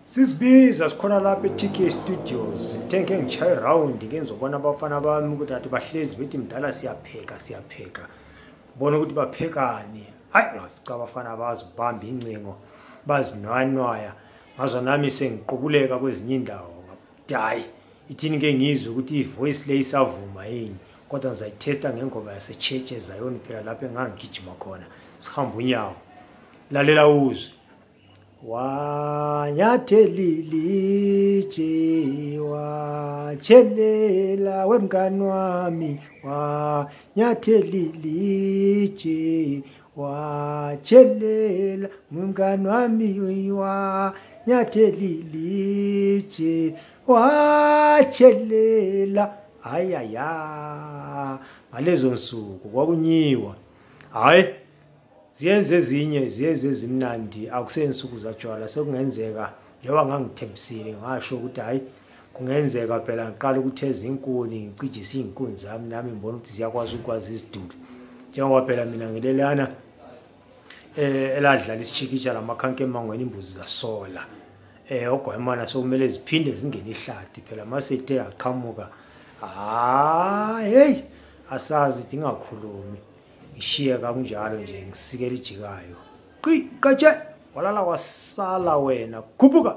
Sisibiza sikhona lapha e-TK Studios. Ngithe ngike ngishaye round ke ngizobona abafana bami ukuthi athi bahlezi bethi mdala siyapheka siyapheka. Bona ukuthi baphekani. Hayi ngafica abafana bazibamba incingo bazinwanwaya. Ngazwa nami sengiqubuleka kwezinye indawo. Ngathi hayi ithini ke ngizwe ukuthi ivoice le isavuma yini. Kodwa ngizayithesta ngengoma yase-church eZayoni phela lapho engangigijima khona. Sihamba unyawo. Lalela uzwe. Wanyathelilitshe watshelela wemngani wami, wanyathelilitshe watshelela mngani wami, wanyathelilitshe watshelela. Hayaya, ngalezo nsuku kwakunyiwa. Hayi ziyenze ezinye ziyenze ezimnandi, akusensuku zatshwala. Sekungenzeka njengoba ngangithembisile ngasho ukuthi hayi kungenzeka phela ngiqala ukutheza inkuni ngicijise iy'nkuni zami nami ngibona ukuthi ziyakwazi ukwazi iziduli, njengoba phela mina ngilelana eladlala isitshikitsha lamakhanka emangweni imbuzi zasola ogwayimana sokumele ziphinde zingene ihlathi phela masethe aqhamuka. Hayi hey asazi ukuthi ingakhulumi ngishiye kanjalo nje ngisikela ijikayo. Qi qatshe walala wasala wena, khuphuka.